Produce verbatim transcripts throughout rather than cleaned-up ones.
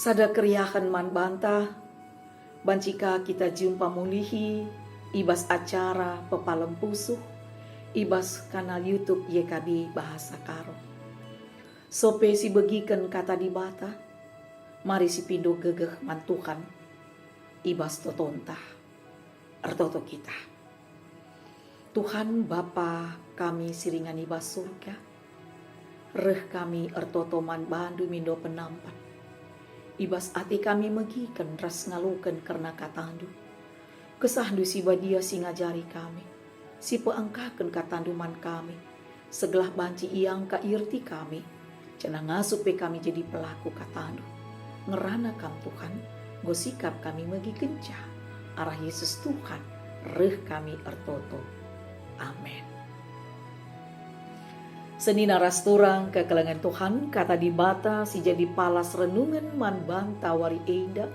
Sada keriahen man banta, banci ka kita jumpa mulihi i bas acara Pepalem Pusuh i bas kanal YouTube Y K B Bahasa Karo. Sope sibegiken Kata Dibata, mari sipindo gegeh man Tuhan i bas totonta. Ertoto kita. Tuhan, Bapa kami si ringan i bas Surga, reh kami ertoto man baNdu mindo penampat. I bas ate kami megiken ras ngaloken kerna KataNdu. KesahNdu si Badia si ngajari kami, si peangkaken KataNdu man kami, segelah banci iangka ierti kami, janah ngasup pe kami jadi pelaku KataNdu. Ngerana Kam, Tuhan, enggo sikap kami megikenca. Arah Yesus Tuhan, reh kami ertoto. Amen. Senina ras turang kekelengen Tuhan, Kata Dibata si jadi palas renungen man banta wari enda,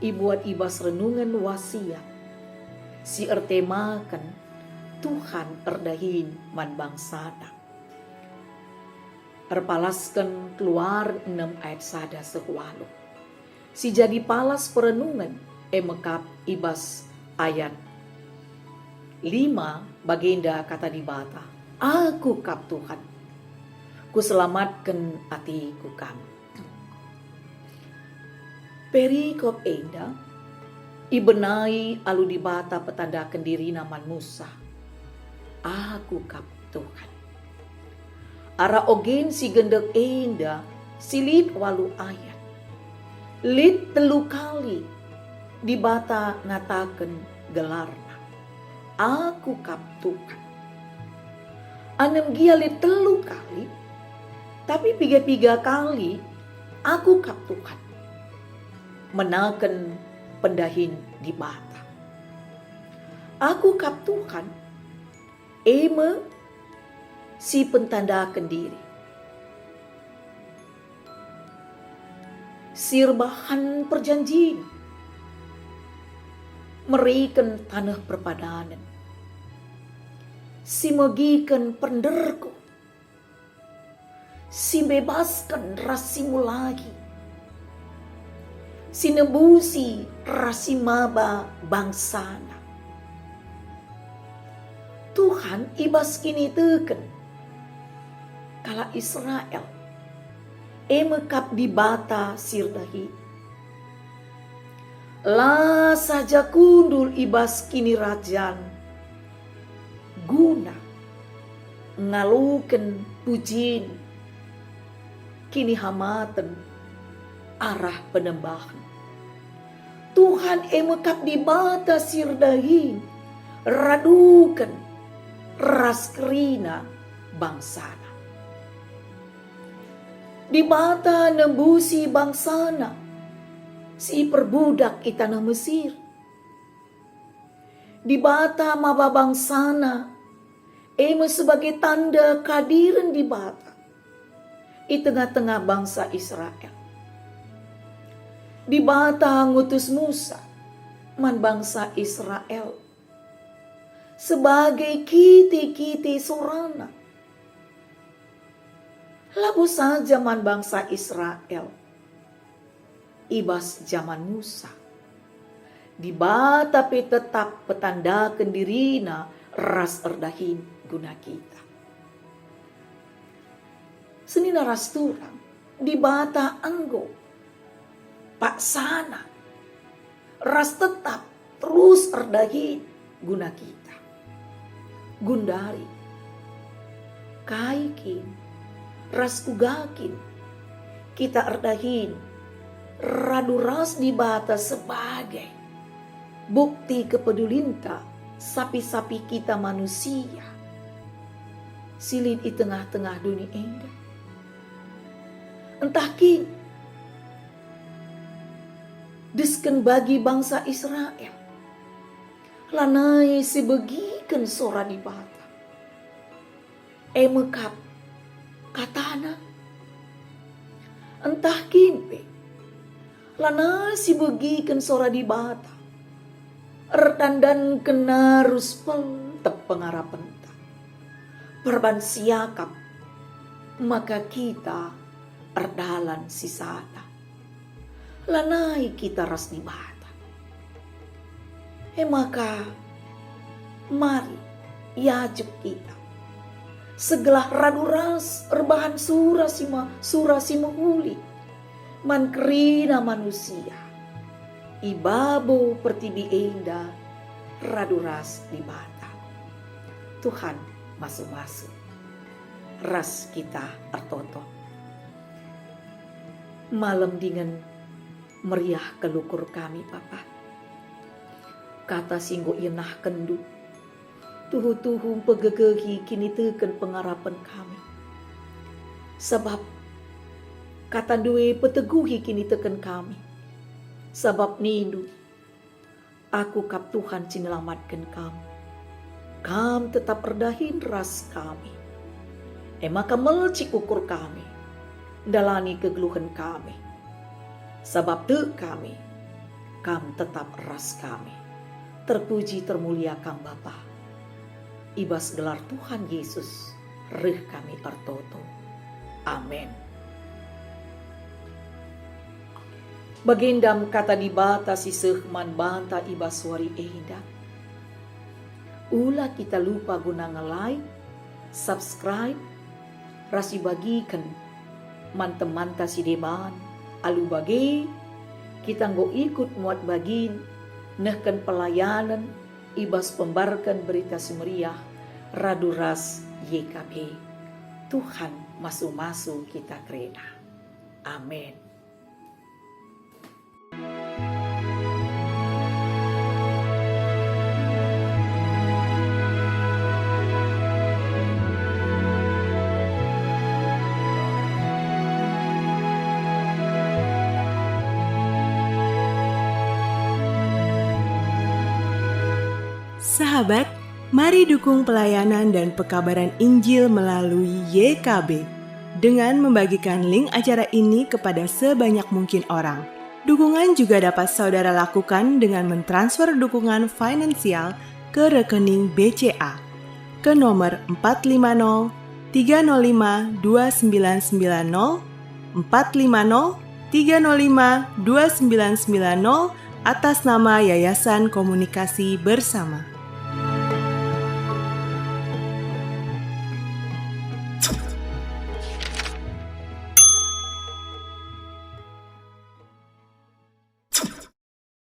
ibuat i bas renungen Wasiat, si ertemaken Tuhan erdahin man bangsaNa. Erpalasken Keluaren enem ayat sada seh waluh. Si jadi palas perenungen e me kap i bas ayat lima bagenda Kata Dibata, "Aku kap Tuhan, kuselamatken ateku Kam." Perikop enda ibenai alu Dibata petandaken diriNa man Musa, "Aku kap Tuhan." Arah ogen si gendek enda si lit waluh ayat, lit telu kali Dibata ngataken gelarNa, "Aku kap Tuhan." Enem gia lit telu kali, tapi piga-piga kali, "Aku kap Tuhan." Menaken pendahin Dibata. "Aku kap Tuhan," e me si pentandaken diri, si erbahan perjanjin, meriken taneh perpadanen, si megiken pernderku, si mbebasken ras si mulahi, si nebusi ras si maba bangsaNa. Tuhan i bas kiniteken kalak Israel, e me kap Dibata si erdahin. La saja kundul i bas kinirajan guna ngaloken pujin, kinihamaten arah penembahen. Tuhan e me kap Dibata si erdahin raduken ras kerina bangsaNa. Dibata nembusi bangsaNa si perbudak i taneh Mesir. Dibata maba bangsaNa, e me sebagai tanda kehadiren Dibata i tengah-tengah bangsa Israel. Dibata ngutus Musa man bangsa Israel sebagai kite-kite sorana. Labo saja man bangsa Israel i bas jaman Musa, Dibata pe tetap petandaken diriNa ras erdahin guna kita. Senina ras turang, Dibata enggo paksana ras tetap terus erdahin guna kita. Gundari, kai kin ras kuga kin kita erdahin radu ras Dibata sebagai bukti kepedulinta sapi-sapi kita manusia si lit i tengah-tengah doni enda? Ntah kin desken bagi bangsa Israel, lanai sibegiken sora Dibata, e me kap kataNa? Ntah kin pe lanai sibegiken sora Dibata, erdandanken arus peltep pengarapenta, perban siakap maka kita erdalan sisada? Lanai kita ras Dibata. E maka, mari, iajuk kita, segelah radu ras erbahan sura si me-, sura si mehuli man kerina manusia i babo pertibi enda radu ras Dibata. Tuhan masu-masu ras kita ertoto. Malem dingen meriah kal ukur kami, Bapa. Kata si enggo ienahkenNdu tuhu-tuhu mpegegehi kiniteken pengarapen kami. Sabap kataNdu e peteguhi kiniteken kami. Sabap nindu, "Aku kap Tuhan si nelamatken kam. Kam tetap erdahin ras kami." E maka melcik ukur kami, ndalani kegeluhen kami. Sabap tek kami, Kam tetap ras kami. Terpuji termulia Kam Bapa. I bas gelar Tuhan Yesus reh kami ertoto. Amen. Bagenda me kata Dibata si seh man banta i bas wari enda. Ula kita lupa guna nge-like, subscribe, ras ibagiken man temanta si deban. Alu bage, kita enggo ikut muat bagin nehken pelayanen i bas pembarken Berita Si Meriah radu ras Y K B. Tuhan masu-masu kita kerina. Amin. Sahabat, mari dukung pelayanan dan pekabaran Injil melalui Y K B dengan membagikan link acara ini kepada sebanyak mungkin orang. Dukungan juga dapat saudara lakukan dengan mentransfer dukungan finansial ke rekening B C A ke nomor empat lima nol tiga nol lima dua sembilan sembilan nol, empat lima nol tiga nol lima dua sembilan sembilan nol, atas nama Yayasan Komunikasi Bersama.